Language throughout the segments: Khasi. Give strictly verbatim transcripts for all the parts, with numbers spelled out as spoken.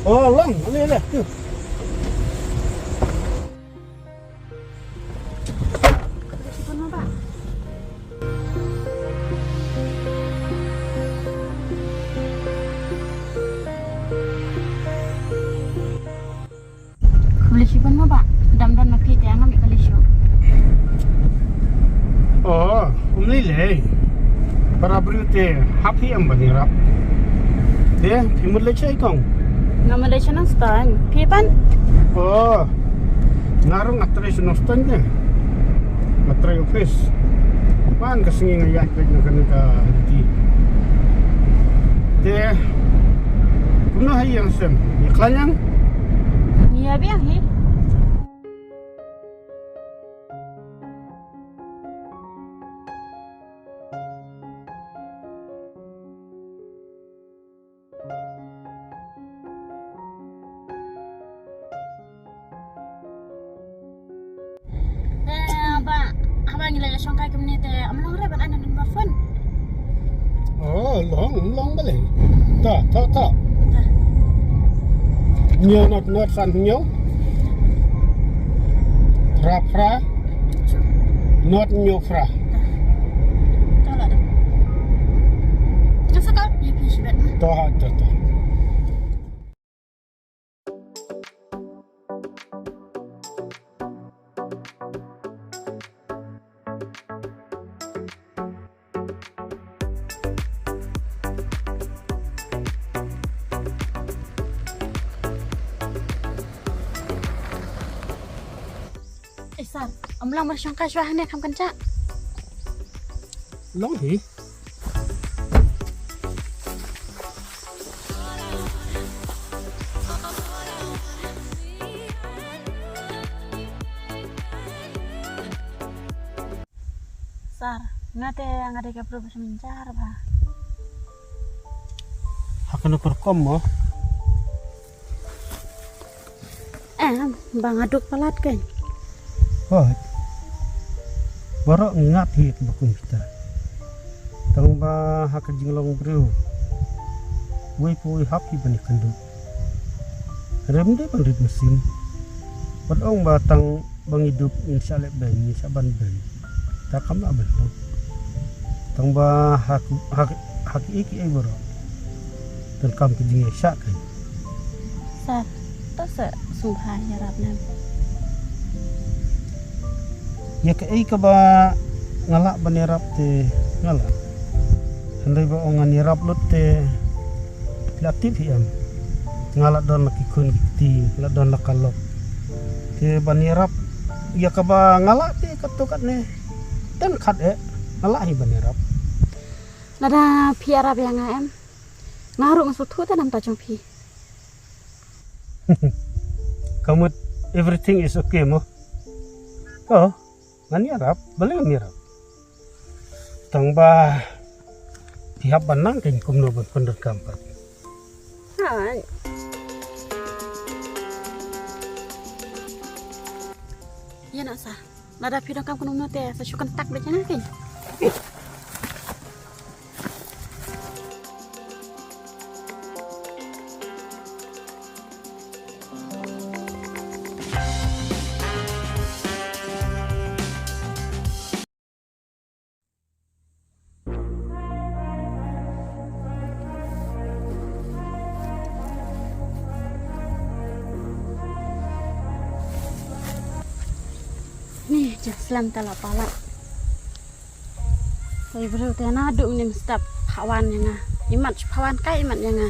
Oh, long, ale, ale. Tu. Khublei shibun mo bah. Dam don ma phi te ngam ïoh khublei shuh. Oh, um lei lei. Para briew te hap hi em ban ïarap. Te phi mut leit shaei kong? Nga mut leit sha Nongstoiñ. Phi pat? Oh. Nga ruh nga trei sha Nongstoiñ te. Nga trei office. Man ka sngi nga ïaid beit na kane ka duty. Te kumno ha ïing sem? Ïa khlaiñ ang? Ïa biang hi. Te ba haba ngi la ïa shongkai kumne te ym long re ban ai number phone. Oh, long, long balei. Ta, ta, ta. Ta. Hynñiew not not san hynñiew. Phra phra. Not hynñiew phra. Ta. Ta la da. Nga sa ka ïa phi shibit. Ta, ta, ta. Eh, Sar, ym long mar shongkai shuwa hangne kham kynjah. Long hi. Sar, nga te nga dei ka briew ba shim jar ba. Ha kano ka rukom mo? Em, ba nga duk palat kein. Hooid. Baroh ngi ngat hi kaba kum kita. Tang ba ha ka jinglong briew, uwei pa uwei hap hi ban ïakynduh. Rem dei ban rit mynsiem. Wat ong ba tang ba ngi duk ngin shah leh beiñ, ngin shah ban beiñ. Ta kam lah ban duk. Tang ba ha ki, ha ki, ha kiei kiei baroh donkam ka jingïaishah kein. Sar, to sa sngewbha ïarap nem. Ïa kaei kaba nga lah ban ïarap te nga lah. Hynrei ba ong ngan ïarap lut te la tip hi em. Nga la don la ki khun ki kti, la don la ka lok. Te ban ïarap ïa kaba nga lah te katto katne. Ten khat eh, nga lah hi ban ïarap. Lada phi ïarap ïa nga em, nga ruh nga sngewthuh te namta jong phi. Ka mut everything is okay mo? Oh, ngan ïarap, balei ngam ïarap? Tang ba phi hap ban nang kein kumno ban pyndonkam pat. Hai. Ïa na sa. Lada phi donkam kumno te sa shu kyntak beit ïa nga kein. Ni, jingslem te la palat. Sa i briew te naduh mynne mynstep phah wan ïa nga. Imat phah wan kai imat ïa nga.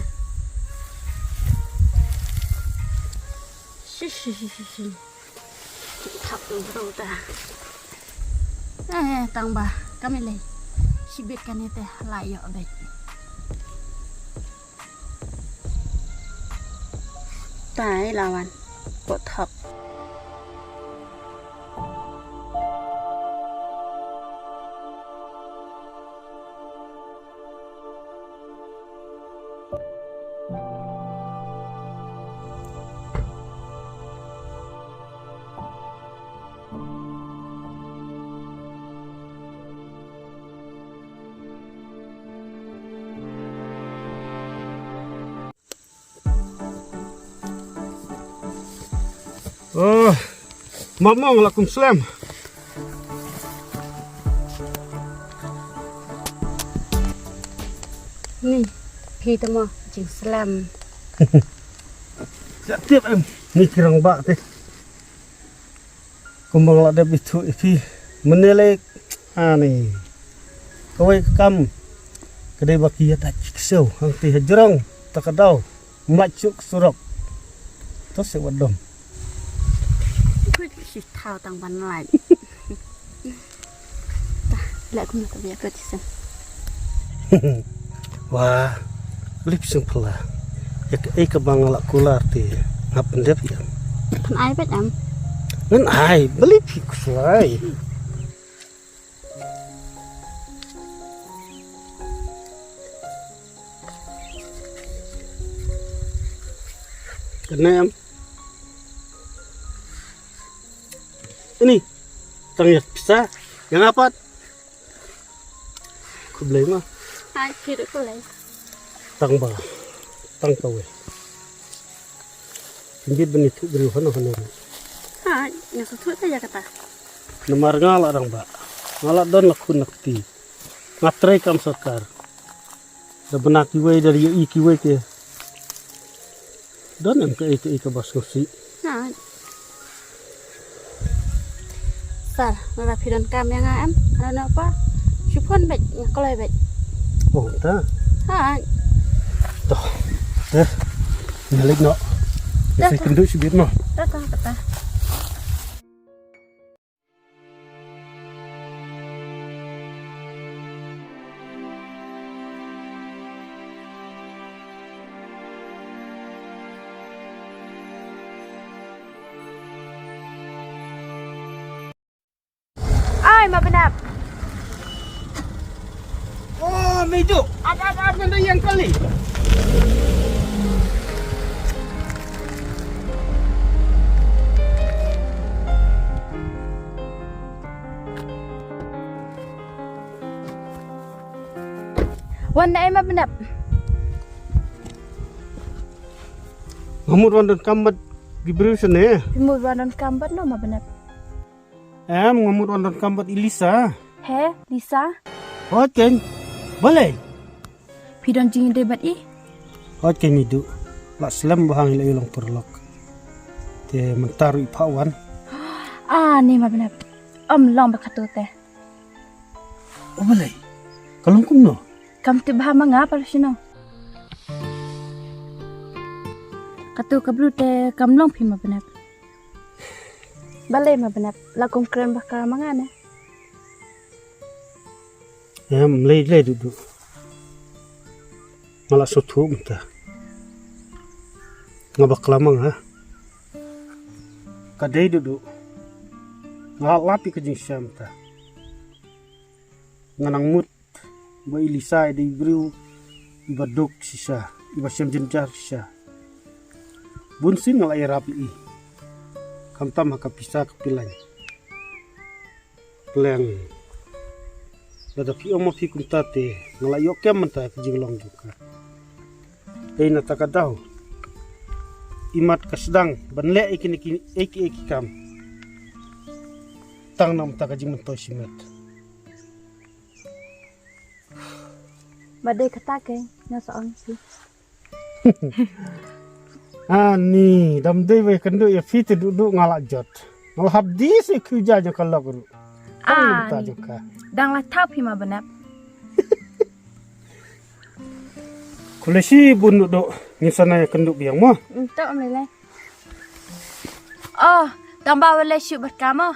Shi, shi, shi, shi, shi. Thap u briew ta. Eh, tang ba kam lei. Shibit kane te la ïoh beit. Tai la wan. Ko thap. Oh, mama nga la kum slem. Ni, phi te mo jingslem. Sa tip em, ni ki rangbah te. Kumba nga la dep ïathuh ïa phi mynne lei, ani. Kawei ka kam ka dei ba ki ïa dait ki ksew hangtei ha jrong ta ka daw. Mlach suk surok. To se wadom. Kut shi thau tang ban lai. Ta, lek kum ta bia kut sen. Wa, lip sing pala. Yak ei ka bang la kular ti. Ngap ndep ya. Pan ai bet am. Ngan ai, beli phi kuslai. Kane em. Ini. Tang ïa pisa. Ïa nga pat. Khublei ma. Hai, khublei. Tang ba. Tang kawei. Mbit ban ïathuh briew hano hano. Hai, nga sa thuh ta ïa kata. Namar nga la dang ba. Nga la don la khun la kti. Nga trei kam sorkar. Da bna kiwei da ïohi kiwei te. Don em kaei kaei kaba sngewsih. Hai. Sir, lada phi donkam ïa nga em, lada napa, shu phone beit, nga kloi beit. Oh, ta. Hai. Toh. Eh. Nga leit noh. Ta, ta. Sa kynduh shibit mo. Ta, ta, ta. Ai, ma Bnep. Oh, mei duh. Ap, ap, ap, ngan da ïeng kali. Wan da ai, ma Bnep. Nga mut wan donkam bad ki briew shane. Phi mut wan donkam bad no, ma Bnep? Em, nga mut wan donkam bad i Lisa. He, Lisa? Hooid keiñ. Balei? Phi don jingïadei bad i? Hooid keiñ, i duh. La slem bha nga, i la ïoh long paralok. Te mynta ruh i phah wan. Ah, ni, ma Bnep. Ym long ba kato te. O balei? Ka long kumno? Kam tip bha ma nga, pala shano. Kato ka briew te kam long phi, ma Bnep. Balei, ma Bnep, la kum kren bakla ma nga ne? Em, lei lei Duhduh. Nga la sngewthuh mynta. Nga bakla ma nga. Ka dei Duhduh. Nga lap ïa ka jingshisha mynta. Nga nang mut ba i Lisa i dei i briew iba duk shisha, iba shem jynjar shisha. Bun sien nga la ïarap ïa i. Khamtam ha ka pisa ka pilan. Pleng. Lada phi ong ma phi kumta te nga la ïoh kem mynta ka jinglong jong ka. Dei na kata ka daw. Imat ka sdang ban leh ïa kine ki, ïa ki, ïa ki kam. Tang na mynta ka jingmyntoi shimet. Ba dei kata keiñ nga sa ong phi. Ani, dam dei ba ïakynduh ïa phi te Duhduh nga la jot. Nga la hap die sa ïa khiew ja jong ka lok ruh. Tang na mynta jong ka. Dang la thaw phi ma Bnep. Khublei shibun Duhduh, ngin sa nang ïakynduh biang mo. Ym, to ym lei lei. Oh, tang ba walei shu bad ka mo.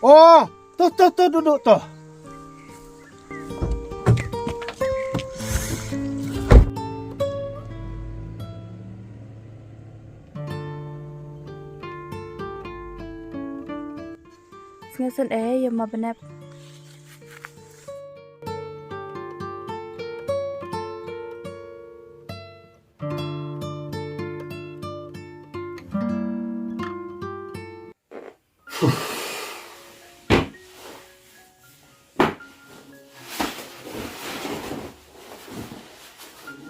Oh, to to to Duhduh to. Sngew sngewsih ïa ma Bnep.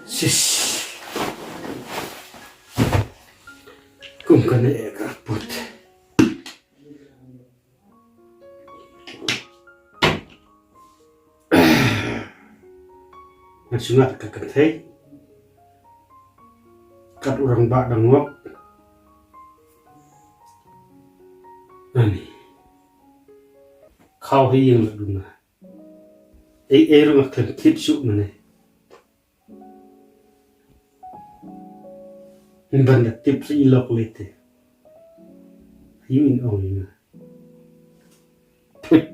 Sis. Kum kane ka. Put. Nga shu ngat ka kynthei. Kat u rangbah dang ngop. Ani. Khaw hi ïing la duna. Ei ei rung a khlem kit shuh mane. Ban da tip sa i lok lete. Ayu in ong ina. Put.